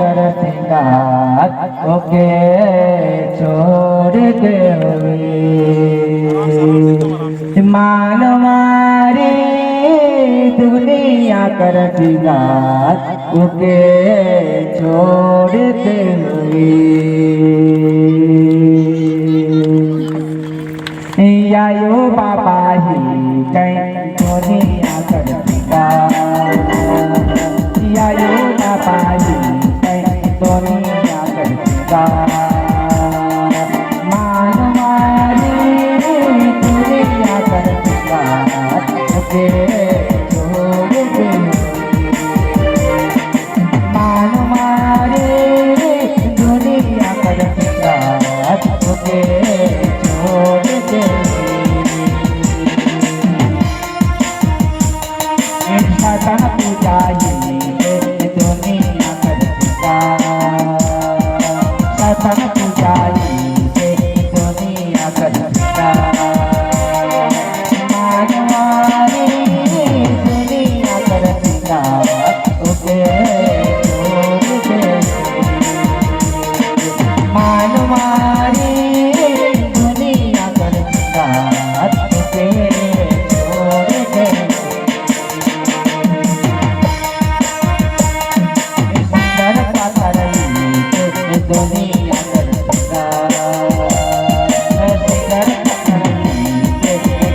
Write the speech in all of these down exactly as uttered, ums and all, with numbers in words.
कर सिंगार ओके छोड़ देवे। मानवा रे दुनिया कर सिंगार ओके छोड़ देवे। यायो बाबा ही कहीं दुनिया कर सिंगार। यायो बाबा ही कहीं दुनिया कर सिंगार। मानवा रे दुनिया कर सिंगार ओके छोड़ दे। मानवा रे दुनिया कर सिंगार ओके छोड़ दे। सतन पूजा ही दुनिया कर सिंगार। सतन पूजा ही दुनिया कर सिंगार। मानवा रे दुनिया कर सिंगार ओके छोड़ दे। मानवा रे दुनिया कर सिंगार ओके छोड़ दे। सिंगार पाथर ही दुनिया कर सिंगार। सिंगार पाथर ही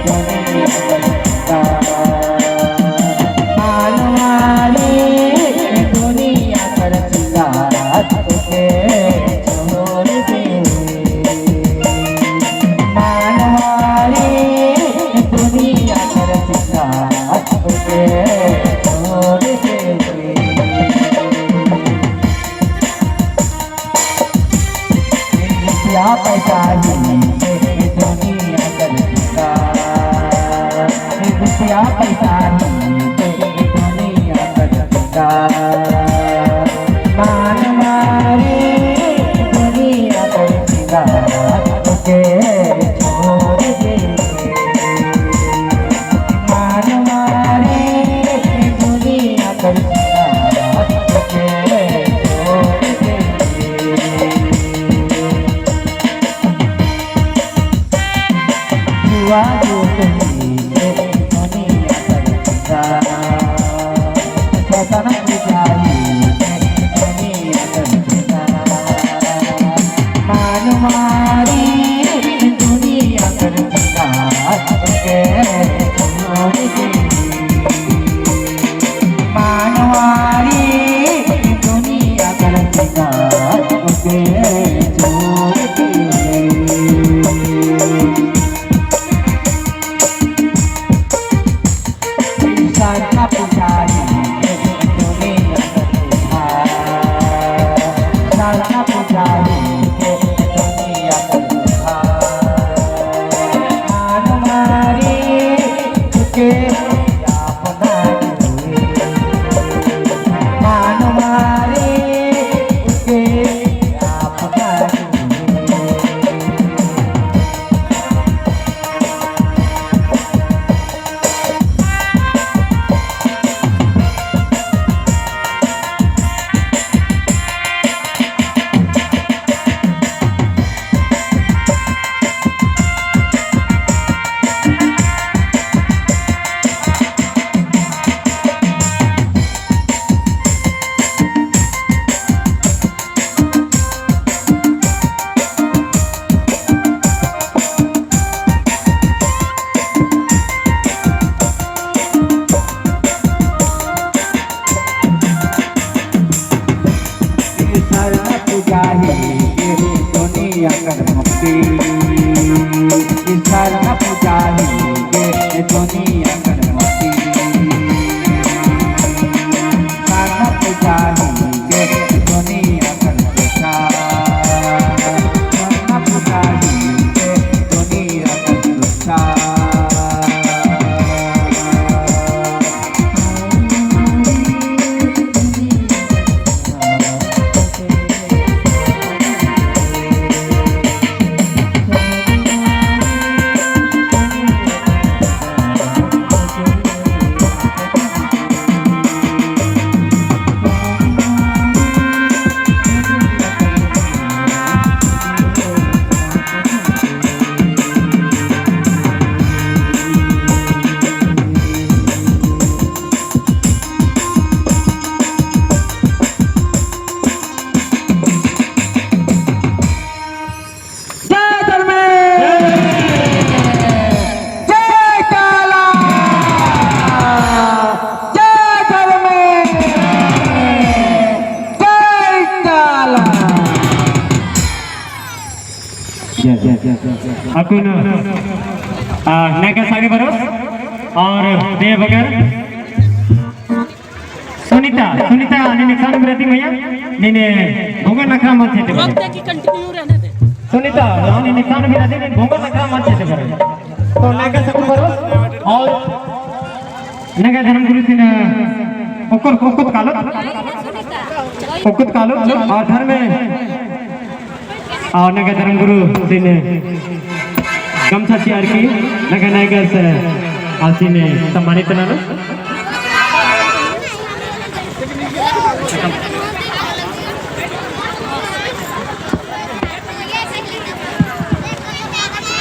दुनिया कर सिंगार। मानवा रे दुनिया कर सिंगार ओके छोड़ दे। मानवा रे दुनिया कर सिंगार ओके छोड़ दे। रुपया पैसा ही दुनिया कर सिंगार। रुपया पैसा ही दुनिया कर सिंगार। मानवा रे दुनिया कर सिंगार ओके छोड़ दे। मानवा रे दुनिया कर सिंगार ओके छोड़ दे। जुआ जोत ही दुनिया कर सिंगार। सतन पूजा ही दुनिया कर सिंगार। मानवा रे दुनिया कर सिंगार ओके छोड़ दे। मानवा रे दुनिया कर सिंगार ओके छोड़ दे। अक्कुन, आ, नैगस आगे बरोस और दे बगर सुनीता, सुनीता, नीन एकसन बिरदी मइय्याँ, नीन भोंगा नखरा मल चेते बरई। सुनीता, हाँ, नीन एकसन बिरदी, नीन भोंगा नखरा मल चेते बरई। तो नैगस आगे बरोस और नंगा धर्म गुरुसिन ओक्कत, ओक्कत कालोत, ओक्कत कालोत, और धर्म, और नंगा धर्म गुरुसिन गमछा चिअर की नंगा नैगस आसिन सम्मानित ननोत।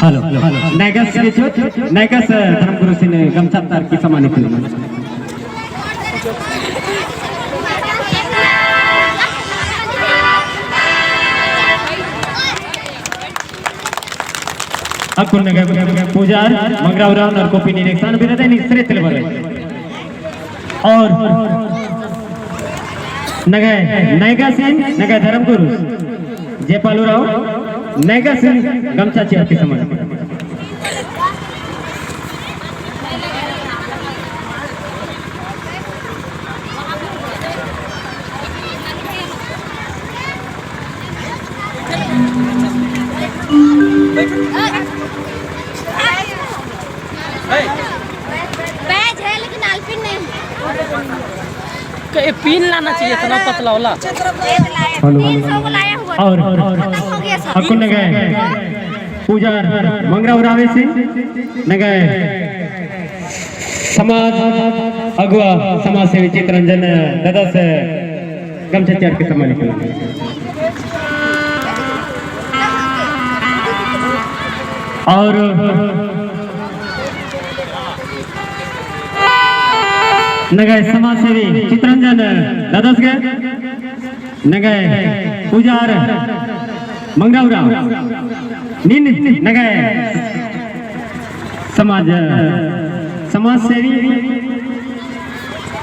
हेलो, हेलो। नैगस गे चिओत, नैगस धर्म गुरुसिन गमछा चिअर की सम्मानित ननोत। अक्कुन नंगा पूजार मंगरा उराँव नर कोपी नीन एकसन बिरदय, नीन श्रेष्ठ ले बरई। और नंगा नैगसिन, नंगा धर्म गुरु जयपाल उराँव नैगसिन गमछा चिअर की सम्मान। बैज है लेकिन आलपिन नहीं। ये पिन लाना चाहिए, इतना पतला वाला। हेलो, हेलो। और, और, खत्म हो गया सब। अक्कुन नंगा पूजार मंगरा उराँवसिन, नंगा समाज अगुवा, समाज सेवी चितरंजन ददस गमछा चिअर की सम्मानित ननोत। और नंगा समाज सेवी चितरंजन ददस गे नंगा पूजार मंगरा उराँव नीन नंगा समाज, समाज सेवी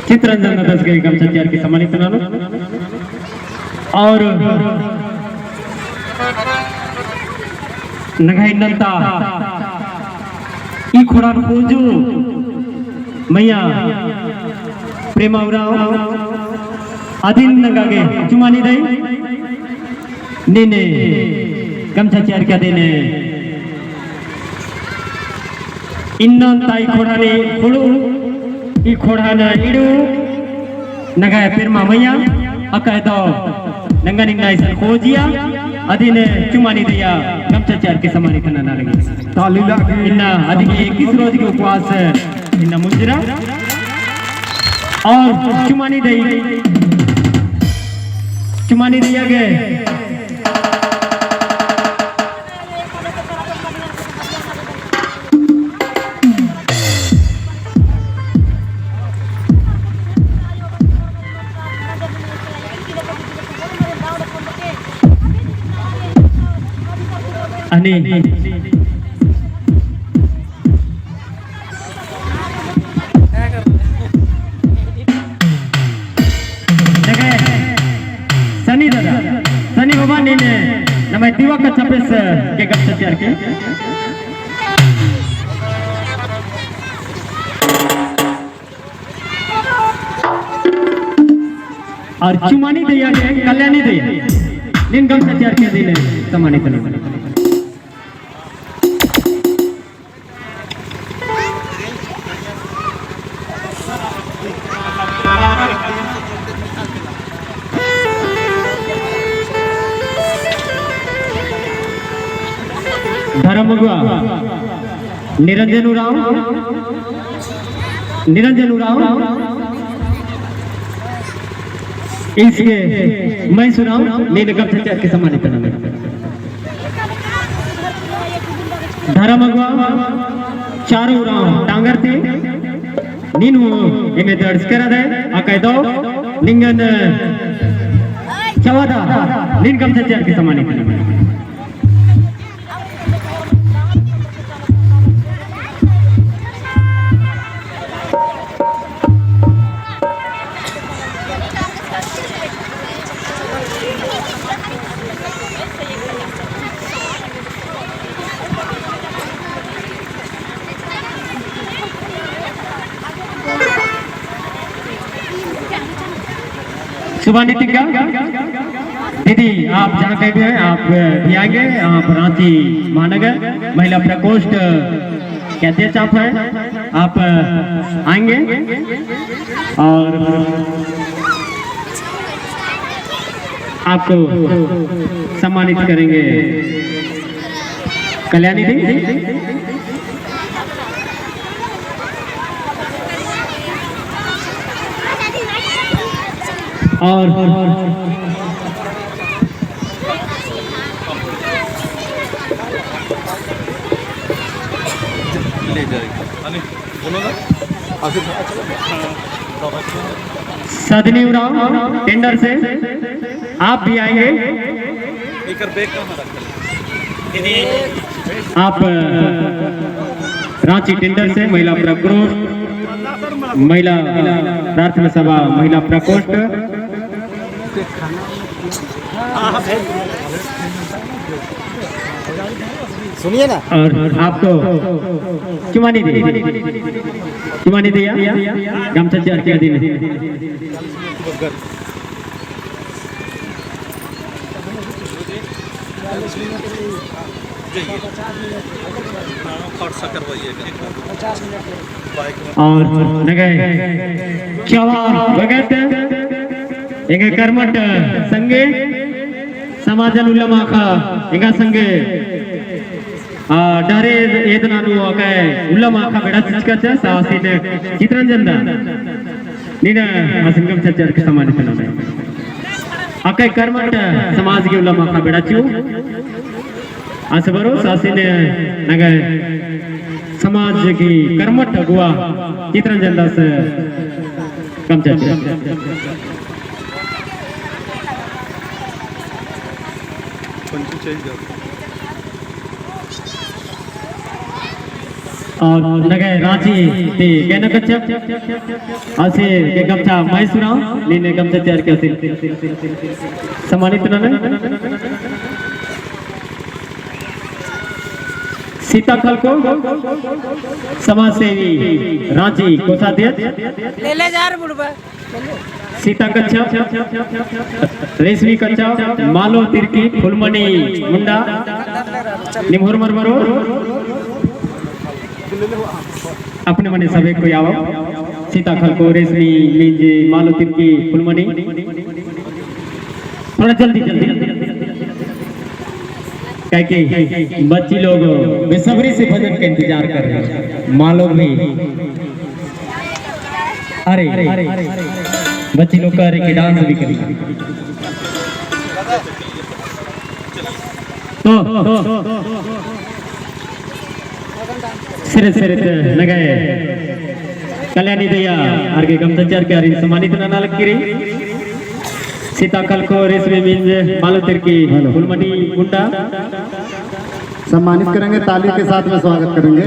चितरंजन ददस गे गमछा चिअर की सम्मानित ननोत। और नंगा इन्नन्ता ई खोड़ान खोजू मइय्याँ प्रेमा उराँव अदिन नंगा गे चुमानी दई नीन गमछा चिअर की अदिन इन्नन्ता ई खोड़ान खोड़ू, ई खोड़ान इड़ू, नंगा प्रेमा मइय्याँ, अक्कय दव नंगन इन्ना इसन खोजिया, अदिन चुमानी दइया गमछा चिअर की सम्मानित नना लगी। ताली लगी। इन्ना अदिगे इक्कीस रोज के उपवास इन्ना मुंजरा। और चुमानी दई, चुमानी दइया गे अनि नंगा सनी दादा, सनी बाबा नीन नम्है दिवा कछापिस गे गमछा चिअर की। और चुमानी दइया गे कल्याणी दइया नीन गमछा चिअर की अदिन सम्मानित नना। धर्म अगुवा निरंजन उराँव, निरंजन उराँव, ईस गे महेश उराँव, नीन गमछा चिअर की सम्मानित नना। धर्म अगुवा चारू उराँव टांगर ती, नीन हूँ एमे दर्ज करा दे, अक्कय दव निंगन चवा दा, नीन गमछा चिअर की सम्मानित नना। सुभानी तिग्गा, दीदी, आप जहाँ कहीं भी हैं, आप भी आएंगे। आप रांची महानगर महिला प्रकोष्ठ के अध्यक्ष आप हैं, आप आएंगे और आपको सम्मानित करेंगे कल्याणी दी। और ले जाएगा। अरे, बोलो ना। सदनी उराँव टेंडर से आप भी आएंगे। आप, अ, रांची टेंडर से महिला प्रकोष्ठ, महिला प्रार्थना सभा, महिला प्रकोष्ठ। सुनिए ना। और आपको चुमानी दी, चुमानी दिया, गमछा चिअर के अदिन। और नंग्है चवा बगत एंग्है करमट संगे समाजन उल्ला माखा एंगा संगे आ, डहरे एदना नू अकय उल्ला माखा बेड़ा चिचका चा, सा आसिन चितरंजन दा। नीन आसिन गमछा चिअर के सम्मानित नना। अकय करमट समाज गे उल्ला माखा बेड़ा चिओ। आस बरओ सा आसिन नंग्है समाज गे करमट अगुवा चितरंजन दास गमछा चिअर। और नंग्है रांची ती गयना कच्छा, आसिन गे गमछा महेश उराँव, नीन गमछा चिअर के आसिन सम्मानित नना। सीता खलखो, समाज सेवी, रांची कोषाध्यक्ष। ले ले जा रे बुड़बा। सीता कच्छा, रेशमी कच्छा, मालो तिर्की, फुलमणि मुंडा, निम्है होरमर बरओर। अपने मने सभे कोई आवा। सीता खलखो, रेशमी, मिंज, मालो तिर्की, फुलमणि। थोड़ा जल्दी, जल्दी। काहे कि बच्ची लोग बेसब्री से भजन का इंतजार कर रहे हैं। माँ लोग भी, अरे, बच्ची लोग कह रही कि डांस भी करेंगे। तो सिरित सिरित नंग्है कल्याणी दइया आर गे गमछा चिअर के आरिन सम्मानित नना लगी रई। सीता खलखो, रेशमी मिंज, मालो तिर्की, हेलो। फुलमणि मुंडा। सम्मानित करेंगे, ताली के साथ में स्वागत करेंगे।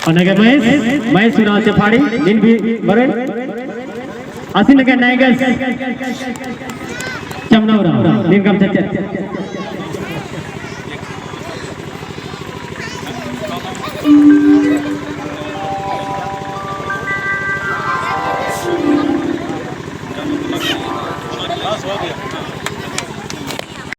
और नंग्है महेश, महेश उराँव चेपाड़ी, नीन भी बरओय। आसिन नंग्है नैगस चमना उराँव, नीन गमछा चिअर।